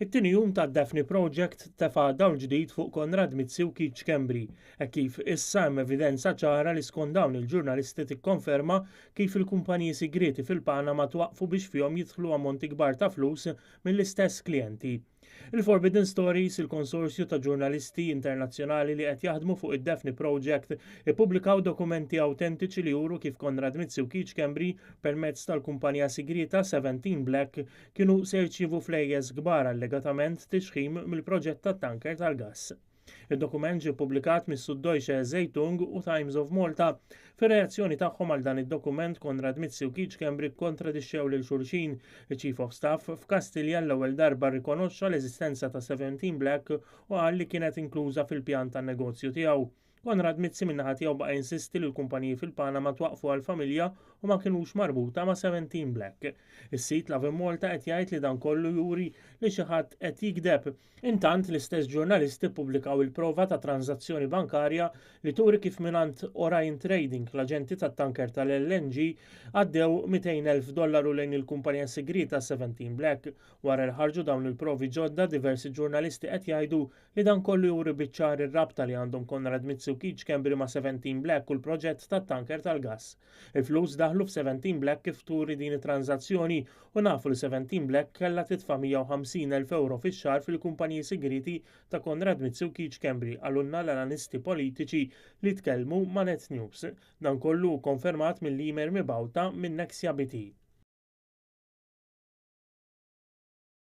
It-tieni jum tad-Daphne Project tefa' dawl ġdid fuq Konrad Mizzi u Keith Schembri, hekk kif issa hemm evidenza ċara li skont dawn il-ġurnalisti tikkonferma kif il-kumpaniji sigrieti fil-Panama twaqqfu biex fihom jidħlu ammonti kbar ta' flus mill-istess klijenti. Il-Forbidden Stories, il-konsorzju ta' ġurnalisti internazzjonali li qed jaħdmu fuq id-Daphne Project, ippubblikaw dokumenti awtentiċi li juru kif Konrad Mizzi u Keith Schembri, permezz tal-kumpanija sigrieta 17 Black, kienu se jirċievu flejjes kbar allegatament tixħim mill-proġett tat-tanker tal-gass. Id-dokument ġie ppubblikat mis-Süddeutsche Zeitung u Times of Malta. Fir-reazzjoni tagħhom għal dan id-dokument, Konrad Mizzi u Keith Schembri kkontradixxew lil xulxin. Iċ-Chief of Staff f'Kastilja l-ewwel darba rrikonoxxa l-eżistenza ta' 17 Black u qal li kienet inkluża fil-pjan tan-negozju tiegħu. Konrad Mizzi min-naħa tiegħu baqa' jinsisti li l-kumpaniji fil-Panama twaqqfu għall-familja u ma kinux marbuta ma' 17 Black. Is-sit Lovin Malta qed jgħid li dan kollu juri li xi ħadd qed jigdeb. Intant, l-istess ġurnalisti ppubblikaw il-prova ta' tranżazzjoni bankarja li turi kif mingħand Orion Trading, l-aġenti tat-tanker tal-LNG, għaddew 200,000 dollaru lejn il-kumpanija sigrieta 17 Black. Wara li ħarġu dawn il-provi ġodda, diversi ġurnalisti qed jgħidu li dan kollu juri biċ-ċar ir-rabta li għandhom Konrad Mizzi u Keith Schembri ma' 17 Black u l-proġett tat-tanker tal-gass. Il-flus daħlu f'17 Black kif turi din it-tranżazzjoni u nafu li 17 Black kellha titfa' 150,000 ewro fix-xahar fil-kumpaniji sigrieti ta' Konrad Mizzi u Keith Schembri, qalulna l-analisti politiċi li tkellmu ma' Net News. Dan kollu hu konfermat mill-email mibgħuta minn Nexia BT.